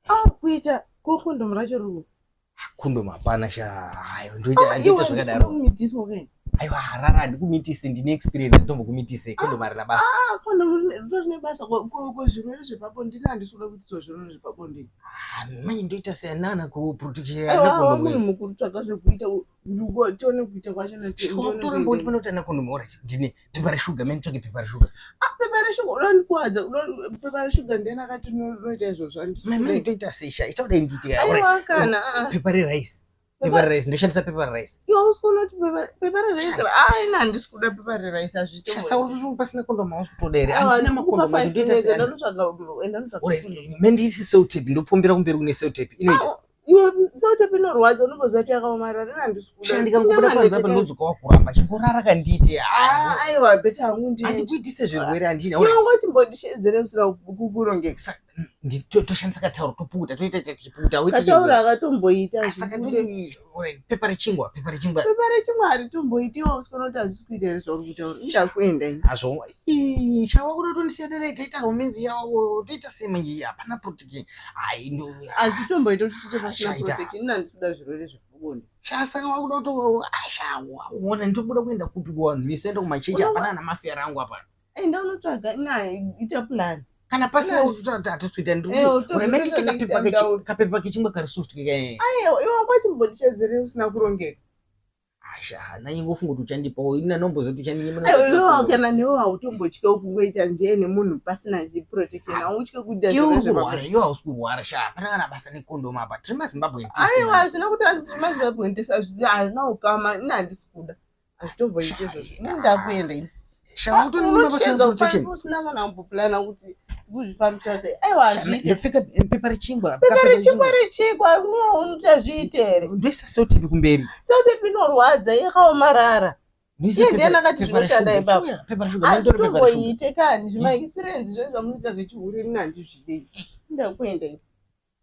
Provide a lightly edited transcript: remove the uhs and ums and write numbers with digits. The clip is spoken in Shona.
Ah, kuita ko condom racho riri Condom hapana sha. Hayo ndoita ah, ndoita zvakadaro. Kumitiswa ke. Aiwa harara handikumitise ndine experience nditombokumitise condom harina basa. Ah, condom ritori nebasa ko ko zvirwere zvepabonde ini handisi kuda kuitiswa zvirwere zvepabonde. Ah, manje ndoita seanana ku protection ya condom. Munhu mukuru tsvaga zvekuita tione kuita kwacho tora mboti panoita nakondomu orit ndine pepa reshuga meni tsvake pepa reshuga ah, pepa reshuga unondikuwadza pepa reshuga ndiyani akati unoita izvozvo mani toita sesha ita kudai ndiite aiwa kana ah, ah. pepa rerice pepa rerice ndoshandisa pepa rerice iwe usikuona kuti pepa rerice ah ini handisi kuda pepa rerice hazvitoshasa uri pasina kondomu hausi kutoda here handina makondomu ndoita sei ndotsvaga enda ndotsvaga mendisi seltape ndopombera kumberi kune seltape inoita Iwe sautepi inorwadza unomboziva kuti yakaomarara ini handisi kuda. Sha ndikangobuda panze apa ndodzoka wakuramba chingorara kandiite. Ah, aiwa better hangu ndi. Handikuitise zvirwere handina. Iwe ungoti mbondishedzere usina kukurongeka. Toshandisa katauro topukuta toita tichipukuta. Katauro akatomboita Saka toti pepa rechingwa pepa rechingwa. Pepa rechingwa haritomboiti iwe usikuona kuti hazvisi kuita here zvauri kutaura. Indakuenda ini. Hazvo. Ii chawa kuda kutondisiya dai taita romance yawo toita sei manje hapana protection. Hazvitomboita kuti tiite pasina protection ini handisi kuda zvirwere zvepabonde. Sha saka wakuda kuto asha waona ndobuda kuenda kupi kuvanhu vese enda kumachechi hapana ana mafia rangu apa. Enda unotsvaga ina ita plan. Kana pasina hatitoita ndikuti kapepa kechingwa kari soft kekae. Aiwa iwe wanga uchimbondishedzerei usina kurongeka. Asha hana ingofunga kuti uchandipawo ini anomboziva kuti uchandinyima. Aiwa iwe kana newe hautombotye kungoita njee nemunhu pasina protection hautye kuita iwe uri kurwara iwe hausi kurwara sha hapana kana basa nekondomu apa tiri mazimbabwe aiwa hazvina kuti hanzi tiri mazimbabwe tese hazvina ukama ini handisi kuda hazvitomboiti izvozvo ini ndakuenda ini sha wakutonyima pasina protection usina kana kumboplana kuti kuzvifambisa sei aiwa hazviite ndopfeka pepa rechingwa pepa rechingwa rechingwa unochazviite here ndoisa seltape kumberi seltape inorwadza yakaomarara iye ndiani akati zvinoshanda ipapo hazvitomboite kani zvimaexperience zve zvamunoita zvechihure ini handizvidei ndakuenda ini.